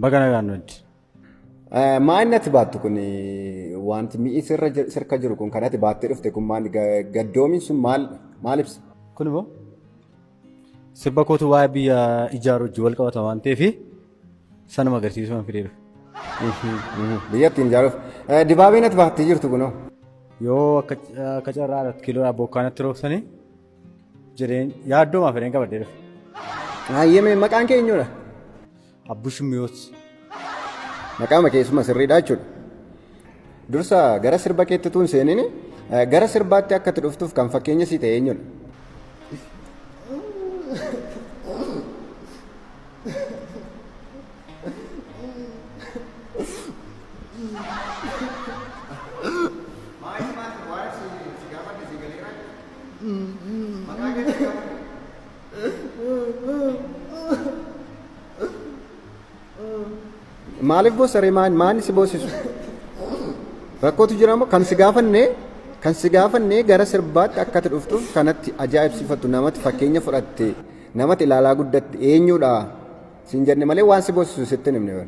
Baga nagaan nu eegde. Maa inni ati baattu kun wanti mi'i sirra sirka jiru kun kan ati baattee dhufte kun maali? Gaddoomiin sun maal maal ibsa? Kun immoo sirba kootu waa'ee biyya ijaaruu wajjin wal qabata waan ta'eef sanuma agarsiisuu fidee dhufe. Biyya ittiin ijaaruuf. Dibaabeen ati baattee jirtu kunoo? Yoo akka carraa 4 kiiloodhaa bokkaanatti roobsanii jedheen yaaddoomaa fedheen qabadhee dhufe. Hayyame, maqaan kee eenyudha? Abbush Miyoot. Maqaama keessuma sirriidha jechuudha. Dursa gara sirba keetti tuun seenini gara sirbaatti akka itti dhuftuuf kan fakkeenya sii ta'e eenyudha? Maaliif boossa ree? Maal si boosisu? Rakkootu jira moo kan si gaafanne gara sirbaatti akka ati dhuftuuf kanatti ajaa'ibsiifattu, namatti fakkeenya fudhatte, namatti ilaalaa guddatte eenyudha siin jenne malee waan si boosisu sitti hin himne bara.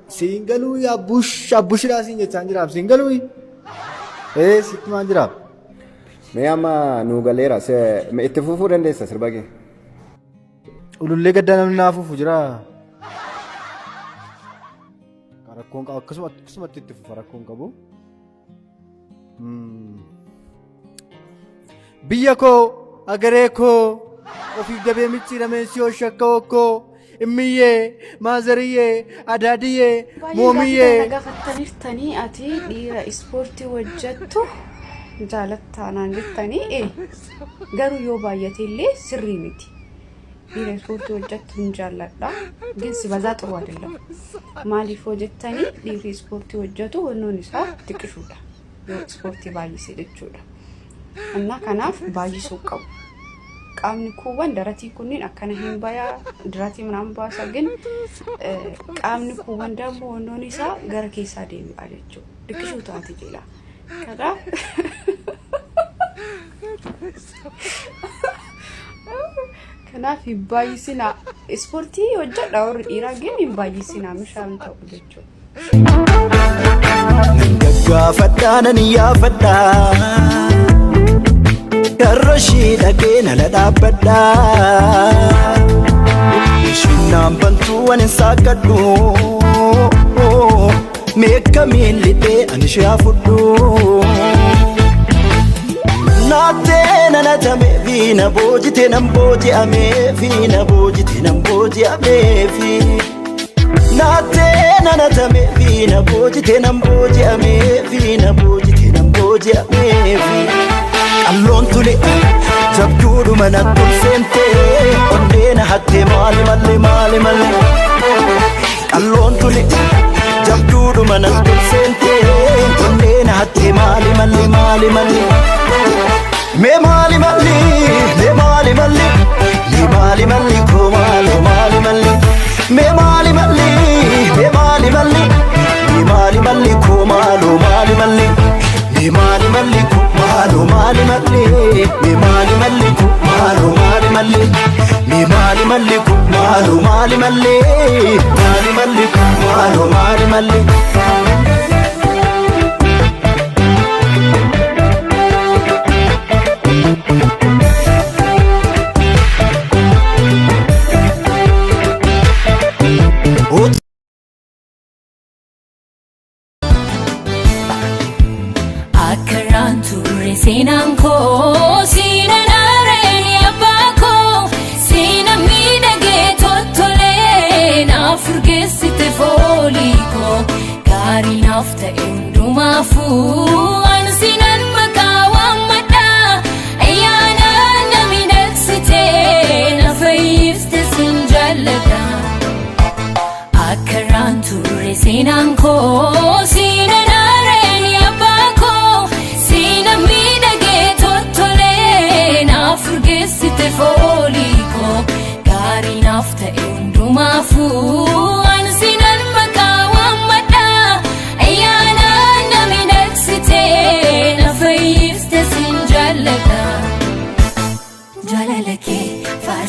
Siin galuu abbush abbushdhaa siin jechaan jiraaf siin galuu. Ee, sitti maan jiraaf. Mee amma nuu galeera, itti fufuu dandeessa sirba kee. Ulullee gaddaa namni naa fufu jira. Rakkoon qabu, akkasumatti itti fufa, rakkoon qabu. Biyya koo, agaree koo, ofiif dabee micciirameen si shakka okkoo, immiyyee, maazariyyee, adaadiyyee, Baay'ee moomiyyee. gaaffii kana gaafattaniirtanii, ati dhiira ispoortii hojjettu jaalattaa naan jettanii, ee, garuu yoo baay'ate illee sirrii miti. Dhiira ispoortii hojjettu hin jaalladha. ግን ሲበዛ ጥሩ አይደለም። Maaliif hoo jettanii, dhiirri ispoortii hojjetu wannoon isaa xiqqishuudha. Yoo ispoortii baay'ise jechuudha. Innaa kanaaf baay'isuu qabu. Qaamni kuuwwan daratii kunniin akkana hin bayaa, daratii ምናምን baasa, ግን qaamni kuuwwan ደግሞ wannoon isaa gara keessaa deebi'a jechuudha. Xiqqishuu taate jedha. Kanaaf hin baay'isinaa. Ispoortii hojjedha warri dhiiraa, ግን hin baay'isinaa, bishaan ta'u jechuudha. Gaggaafadhaa nan iyyaafadhaa, karra ishii dhaqee nala dhaabbadhaa. Ishiin naan bantuu ani hin saaqqadhu, meekkamiin lixee ani ishee fudhu. Naattee nanatame fiina boojite nan booji'ame fiina boojite nan booji'ame fi. Naattee nanatame fiina boojite nan booji'ame fiina boojite nan booji'ame fi. Qalloon tule jabduudhuma natti ol seentee onnee na hattee maali mallee maali mallee. Qalloon tule jabduudhuma natti ol seentee onnee na hattee maali mallee maali mallee. Mee maali malli, mee maali malli, mee maali malli koo maali maali malli. Mee maali malli, mee maali malli, mee maali malli koo maaloo maali malli. Mee maali malli koo maaloo maali malli, mee maali malli koo maaloo maali malli. Mee maali malli koo maaloo maali malli, maali malli koo maaloo maali malli. Akkaraan turre seenaan koo, seenaan aareen abbaa koo, seenaan miidhagee tottolee naaf urgeessite foolii koo, gaarii naaf ta'e hundumaafuu ani seenaan maqaa waammadha, ayyaana na miidhagsite na fayyifte sin jaalladha. Akkaraan turre seenaan koo, seenaan aareen abbaa koo, seenaan miidhagee tottolee naaf urgeessite foolii koo, gaarii naaf ta'e hundumaafuu ani seenaan maqaa waammadha, ayyaana na miidhagsite na fayyifte sin jaalladha.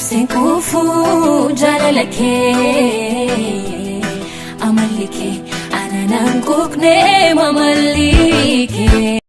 Ibseen kuufuu jaalala kee amalli kee ananaan quuqnee mamalli kee.